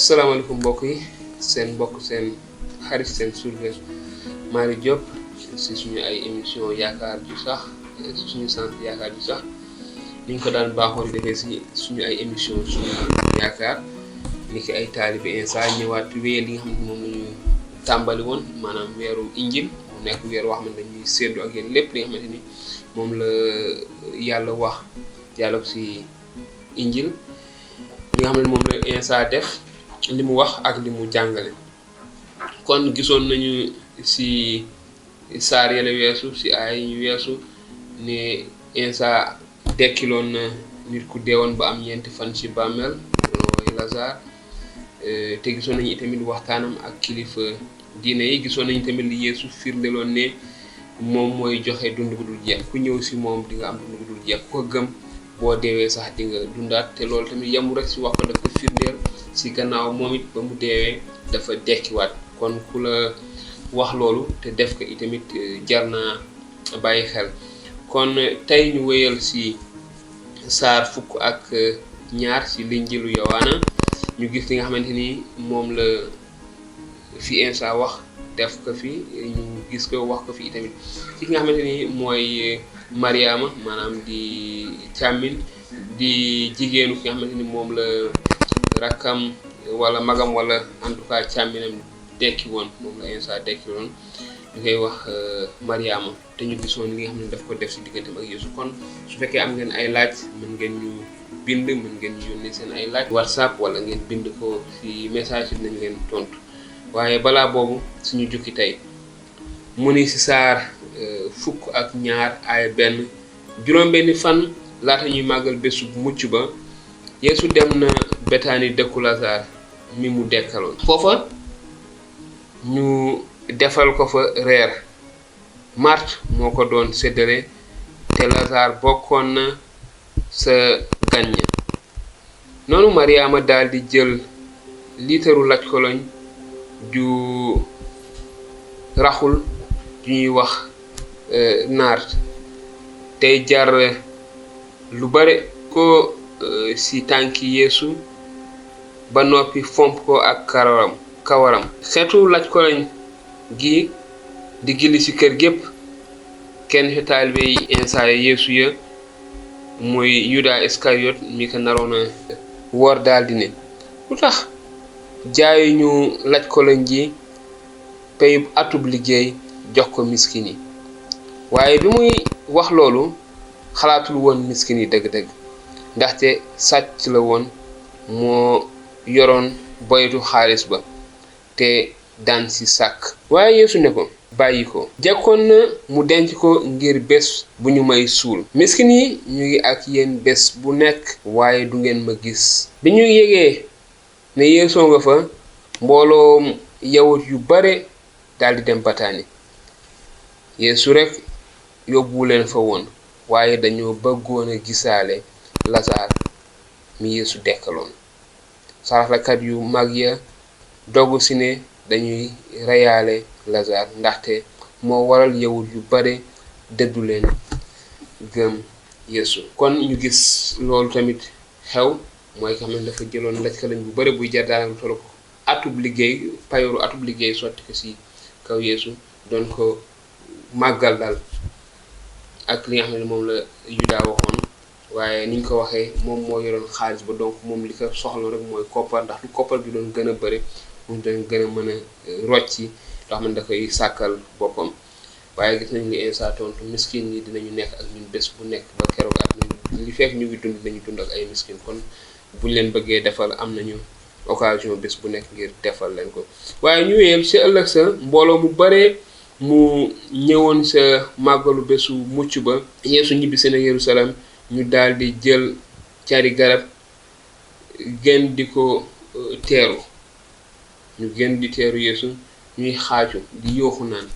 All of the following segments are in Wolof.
asalaamaaleykum mbokk yi seen mbokk seen xarit seen surga Mali Diop si suñu ay émission yaakaar ju sax suñu sant yaakaar ju sax ni ñu ko daan baaxoon defee si suñu ay émission suñu yaakaar ni ki ay taalibe Insa ñëwaat wéyal li nga xam ne moom la ñu tàmbali woon maanaam weeru injil mu nekk weer wax man dañuy séddu ak yéen lépp li nga xamante ni moom la yàlla wax yàlla si injil li nga xam ne moom la Insa def li mu wax ak li mu jàngale. kon gisoon nañu si saar yële weesu si ay ñu weesu ne Insa dekkiloon na nit ku deewoon ba am ñeenti fan ci bàmmeel mooy Lazare te gisoon nañu itamit waxtaanam ak kilifa diine yi gisoon nañu tamit li Yeesu firndeloon ne moom mooy joxe dund bu dul jeex ku ñëw si moom di nga am dund bu dul jeex ku ko gëm boo deewee sax di nga dundaat te loolu tamit yemul rek si wax ko dafa firndeel si gannaaw moom it ba mu deewee dafa dekkiwaat kon ku la wax loolu te def ko itamit jar na bàyyi xel. kon tey ñu wéyal si saar fukk ak ñaar si linjilu Yowaana ñu gis li nga xamante ni moom la fi Insa wax def ko fi ñu gis ko wax ko fi itamit ci nga xamante ni mooy Mariama maanaam di càmmin di jigéenu ki nga xamante ni moom la rakkam wala magam wala en tout cas càmminam dekki woon moom la Insa dekki woon ñu koy wax Mariama te ñu gisoon li nga xam ne daf ko def si digganteem ak Yeesu. kon su fekkee am ngeen ay laaj mën ngeen ñu bind mën ngeen ñu yónnee seen ay laaj WhatsApp wala ngeen bind ko si message bi nañ leen tontu waaye balaa boobu suñu jukki tey mu ni si saar fukk ak ñaar ay benn juróom-benni fan laata ñuy màggal bésu mucc ba Yeesu dem na Betaani dëkku Lazare mi mu dekkaloon. foofa ñu defal ko fa reer Màrt moo ko doon séddale te Lazare bokkoon na sa gan ña. noonu Mariama daal di jël liitaru laj koloñ ju raxul ju ñuy wax naart tey jar lu bare ko si tànki Yeesu ba noppi fomp ko ak kawaram xeetu laj koloñ gi di gilli ci kër gépp. kenn ci taalibe yi Insa Yeesu ya muy Yuda Iskariot mi ko naroon a wor daal di ne lu tax jaayu ñu laj koloñ ji payub atub liggéey jox ko miskin yi. waaye bi muy wax loolu xalaatul woon miskin yi dëgg-dëgg ndaxte sàcc la woon moo yoroon boytu xaalis ba te daan si sàkk. waaye Yeesu ne ko bàyyi ko jekkoon na mu denc ko ngir bés bu ñu may suul. miskin yi ñu ngi ak yéen bés bu nekk waaye du ngeen ma gis. bi ñu yégee ne Yeesu nga fa mbooloo yawut yu bare daldi dem Bataani. Yeesu rek yóbbu leen fa woon waaye dañoo bëggoon a gisaale Lazare mi Yeesu dekkaloon. saraxlakat yu mag ya dogu si ne dañuy reyaale Lazare ndaxte moo waral yawut yu bare dëddu leen gëm Yeesu. kon ñu gis loolu tamit xew mooy xam ne dafa jëloon laj koloñ bu bare buy jar daanaka lu tollu atub liggéey payooru atub liggéey sotti ko si kaw Yeesu doon ko màggal daal ak li nga xam ne moom la Yuda waxoon. waaye niñ ko waxee moom moo yoroon xaalis ba donc moom li ko soxla rek mooy koppar ndax lu koppar bi doon gën a bëri moom doon gën a mën a rocci loo xam ne da koy sàkkal boppam. waaye gis nañ li Insa tontu miskin yi dinañu nekk ak ñun bés bu nekk ba keroog ak ñun li fekk ñu ngi dund dinañu dund ak ay miskin. kon buñ leen bëggee defal am nañu occasion bés bu nekk ngir defal leen ko. waaye ñu wéyal si ëllëg sa mbooloo mu bare mu ñëwoon sa màggalu bésu mucc ba Yeesu ñibbisi na Yerusalem ñu daal di jël cari garab gën di ko teeru. ñu gën di teeru Yeesu ñuy xaaju di yooxu naan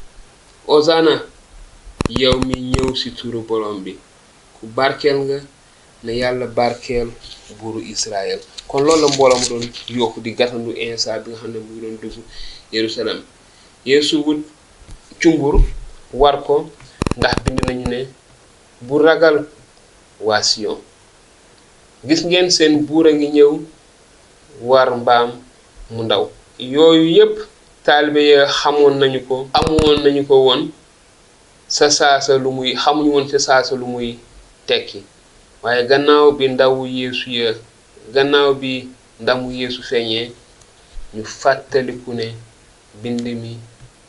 Osana yow mi ñëw ci turu borom bi ku barkeel nga ne yàlla barkeel buuru Israël. kon loolu la mbooloo mu doon yooxu di gàttandu Insa bi nga xam ne mu ngi doon dugg Yerusalem. Yeesu wut cumbur war ko ndax bind nañu ne bu ragal waa Siyon gis ngeen seen buur a ngi ñëw war mbaam mu ndaw. yooyu yépp taalibe ya xamoon nañu ko woon sa saasa lu muy xamuñu woon sa saasa lu muy tekki, waaye gannaaw bi ndamu Yeesu feeñee ñu fàttaliku ne bind mi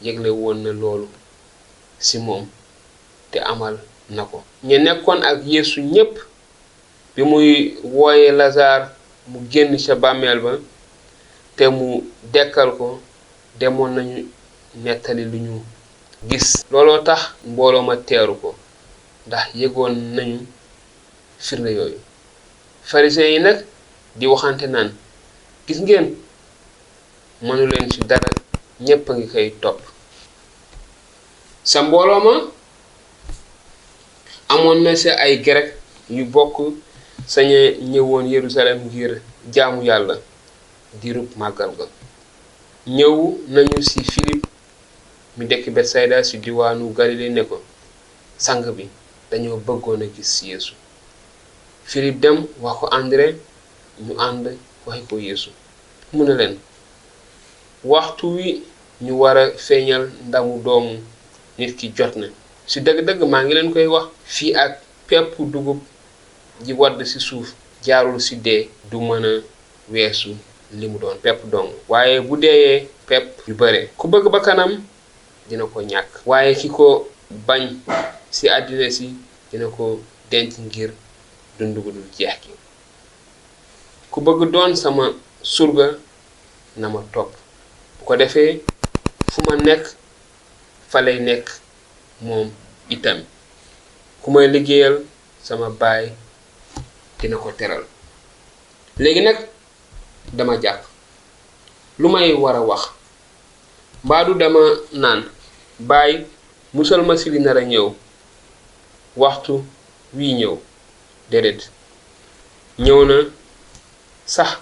yëgle woon na loolu ci moom te amal na ko. ñu nekkoon ak Yeesu ñépp bi muy wooye Lasaar mu génn ca bàmmeel ba te mu dekkal ko demoon nañu nettali lu ñu gis. looloo tax mbooloo ma teeru ko ndax yëgoon nañu firnde yooyu. Pharisiens yi nag di waxante naan, gis ngeen, mënu leen ci dara, ñépp a ngi koy topp. sa mbooloo ma amoon na ci ay grec yu bokk sañe ñëwoon Yerusalem ngir jaamu Yàlla diirub màggal ga. ñëw nañu ci Philippe mi dëkk Betsayda ci diwaanu Galile ne ko, sang bi, dañoo bëggoon a gis Yeesu. Philippe dem wax ko André, ñu ànd waxi ko Yeesu. mu ne leen, waxtu wi ñu war a feeñal ndamu doomu nit ki jot na. ci dëgg-dëgg maa ngi leen koy wax, fii ak pepp dugub ji wadd ci suuf jaarul ci dee du mën a weesu li mu doon pepp dong. waaye bu deeyee pepp yu bare, ku bëgg ba kanam dina ko ñàkk, waaye ki ko bañ ci àddina si dina ko denc ngir dund gu dul jeex gi. ku bëgg doon sama surga na ma topp, bu ko defee fu ma nekk fa lay nekk moom itam. ku may liggéeyal sama baay dina ko teral. léegi nag dama jàpp lu may war a wax. mbaadu dama naan, baay musal ma ci li nar a ñëw, waxtu wii ñëw? déedéet, ñëw na sax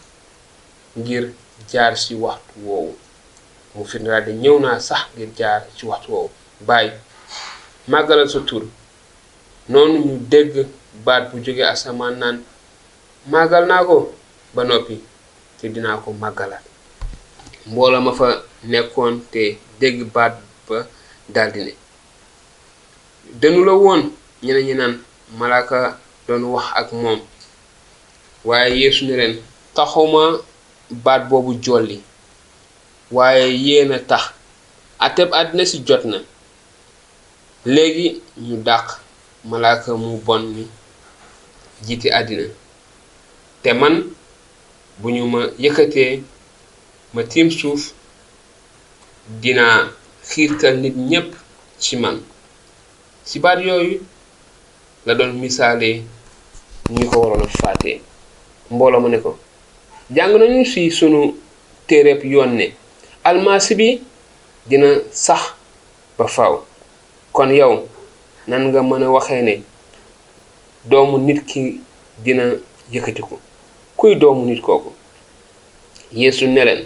ngir jaar ci waxtu woowu. mu firndaal de ñëw naa sax ngir jaar ci waxtu woowu. baay, màggalal sa tur. noonu ñu dégg baat bu jóge asamaan naan, màggal naa ko ba noppi te dinaa ko màggalaat. mbooloo ma fa nekkoon te dégg baat ba daldi ne, dënu la woon. ñeneen ñi naan, malaaka doon wax ak moom. waaye Yeesu ne leen, taxuma baat boobu jolli, waaye yéen a tax. ateb àddina si jot na. léegi ñu dàq malaaka mu bon mi jiite àddina, te man bu ñu ma yëkkatee ma tiim suuf, dinaa xiirtal nit ñépp ci man. ci baat yooyu la doon misaale ñu ko waroon a faatee. mbooloo mu ne ko, jàng nañu ci sunu téereb yoon ne almasi bi dina sax ba faw. kon yow nan nga mën a waxee ne doomu nit ki dina yëkkatiku? kuy doomu nit kooku? Yeesu ne leen,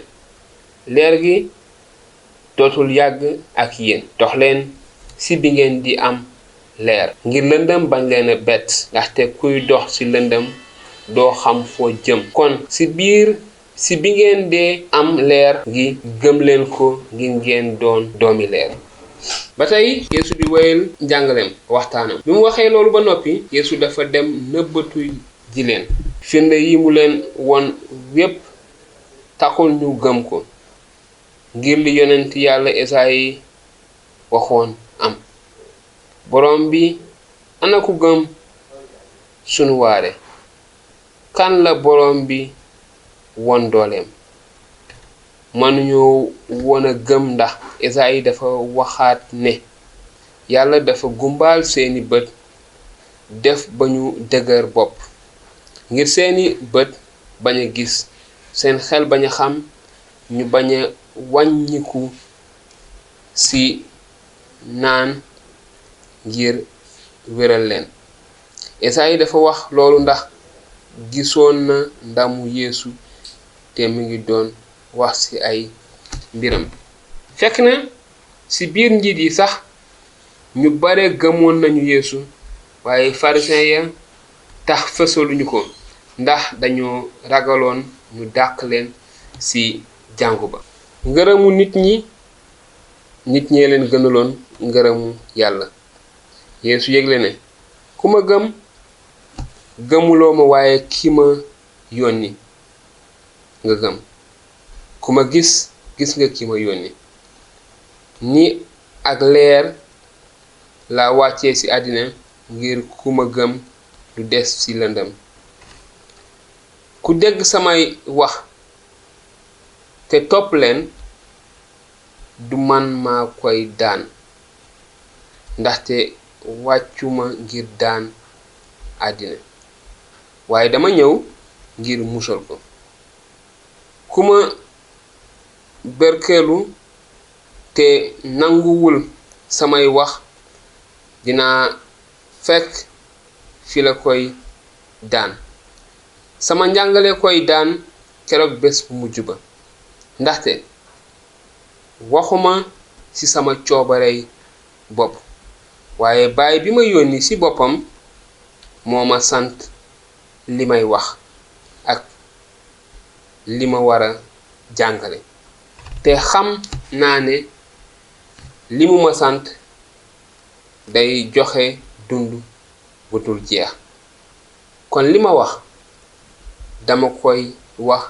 leer gi dootul yàgg ak yéen. dox leen ci bi ngeen di am leer, ngir lëndëm bañ leen a bett, ndaxte kuy dox ci lëndëm doo xam foo jëm. kon ci bi ngeen dee am leer gi, gëm leen ko ngir ngeen doon doomi leer. ba tey Yeesu di wéyal njàngaleem waxtaanam. bi mu waxee loolu ba noppi, Yeesu dafa dem nëbbatu ji leen. firnde yi mu leen won yépp taxul ñu gëm ko, ngir li yonent Yàlla Esaayi waxoon am. borom bi, ana ku gëm sunu waare? kan la borom bi won dooleem? mënuñoo woon a gëm ndax Esaayi dafa waxaat ne Yàlla dafa gumbaal seeni bët, def ba ñu dëgër bopp, ngir seeni bët bañ a gis, seen xel bañ a xam, ñu bañ a wàññiku ci naan ngir wéral leen. Esaayi dafa wax loolu ndax gisoon na ndamu Yeesu te mu ngi doon wax ci ay mbiram. fekk na ci biir njiit yi sax ñu bare gëmoon nañu Yeesu, waaye pharisiens ya tax fësaluñu ko ndax dañoo ragaloon ñu dàq leen ci jàngu ba. ngërëmu nit ñee leen gënaloon ngërëmu yàlla. Yeesu yégle ne ku ma gëm gëmuloo ma waaye ki ma yónni nga gëm, ku ma gis nga ki ma yónni. ni ak leer la wàccee ci àddina ngir ku ma gëm du des ci lëndëm. ku dégg samay wax te topp leen du man maa koy daan, ndaxte wàccuma ngir daan àddina waaye dama ñëw ngir musal ko. ku ma berkeelu te nanguwul samay wax dinaa fekk fi la koy daan. sama njàngale koy daan keroog bés bu mujj ba, ndaxte waxuma ci sama coobarey bopp waaye baay bi ma yónni ci boppam moo ma sant li may wax ak li ma war a jàngale, te xam naa ne li mu ma sant day joxe dund bu dul jeex. kon li ma wax dama koy wax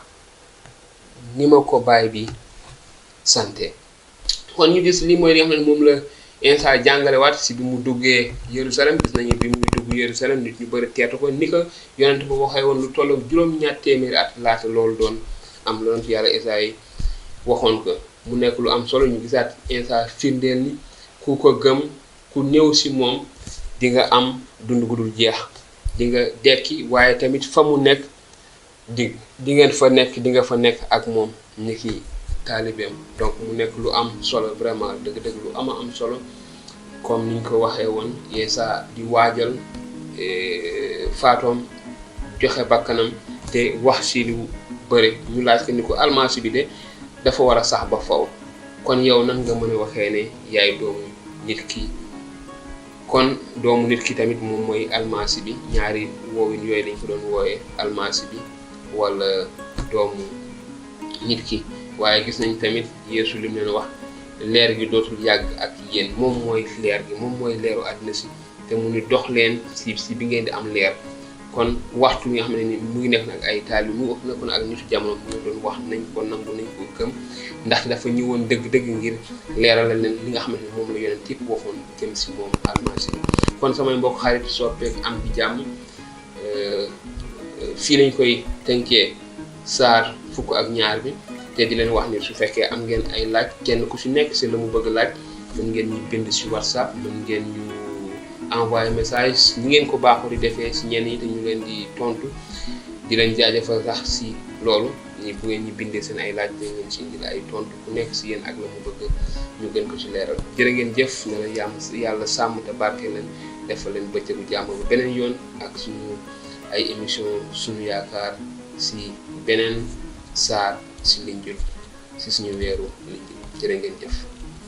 ni ma ko baay bi sante. kon ñu gis li mooy li nga xam ne moom la Iisaa jàngale waat ci bi mu duggee Yerusalem. gis nañu bi muy dugg Yerusalem nit ñu bëri teetu ko ni ko yonent ba waxee woon lu tollook juróom-ñaar téeméeri at laata loolu doon am la yonent yàlla Iisaa yi waxoon ko. mu nekk lu am solo ñu gisaat Iisaa firndeel ni ku ko gëm ku ñëw ci moom di nga am dund gu dul jeex, di nga dekki waaye tamit fa mu nekk di ngeen fa nekk di nga fa nekk ak moom ni ki taalibeem. donc mu nekk lu am solo vraiment dëgg-dëgg lu am solo comme niñ ko waxee woon Iisaa di waajal faatoom joxe bakkanam te wax ci lu bëri. ñu laaj ko ni ko almasi bi de dafa war a sax ba faw, kon yow nan nga mën a waxee ne yaay doomu nit ki. kon doomu nit ki tamit moom mooy almasi bi. ñaari woowin yooyu lañ ko doon wooyee, almasi bi wala doomu nit ki. waaye gis nañ tamit Yeesu lim leen wax leer gi dootul yàgg ak yéen. moom mooy leer gi, moom mooy leeru àddina si, te mu ni dox leen si bi ngeen di am leer. kon waxtu nga xam ne ni mu ngi nekk nag ay taal mu nekkoon ak nitu jamono mu ngi doon wax nañ ko nangu nañ ko gëm, ndax dafa ñëwoon dëgg-dëgg ngir leeral leen li nga xam ne moom la yonent yëpp waxoon jëm si moom almasi. kon samay mbokk xarit soppeek am di jàmm, fii lañ koy tënkee saar fukk ak ñaar bi, te di leen wax ni su fekkee am ngeen ay laaj kenn ku ci nekk ci la mu bëgg laaj mën ngeen ñu bind ci WhatsApp, mën ngeen ñu envoyer message ni ngeen ko baaxoo di defee ci ñenn yi te ñu leen di tontu. di leen jaajëfal sax ci loolu ni bu ngeen ñu bindee seen ay laaj dañ leen ci indil ay tontu ku nekk ci yéen ak la mu bëgg ñu gën ko ci leeral. jërë ngeen jëf, ne la yàlla sàmm te barke leen, defal leen bëccëgu jàmm ba beneen yoon ak suñu ay émission suñu yaakaar ci beneen saar ci Linjil ci suñu weeru Linjil. jërë ngeen jëf.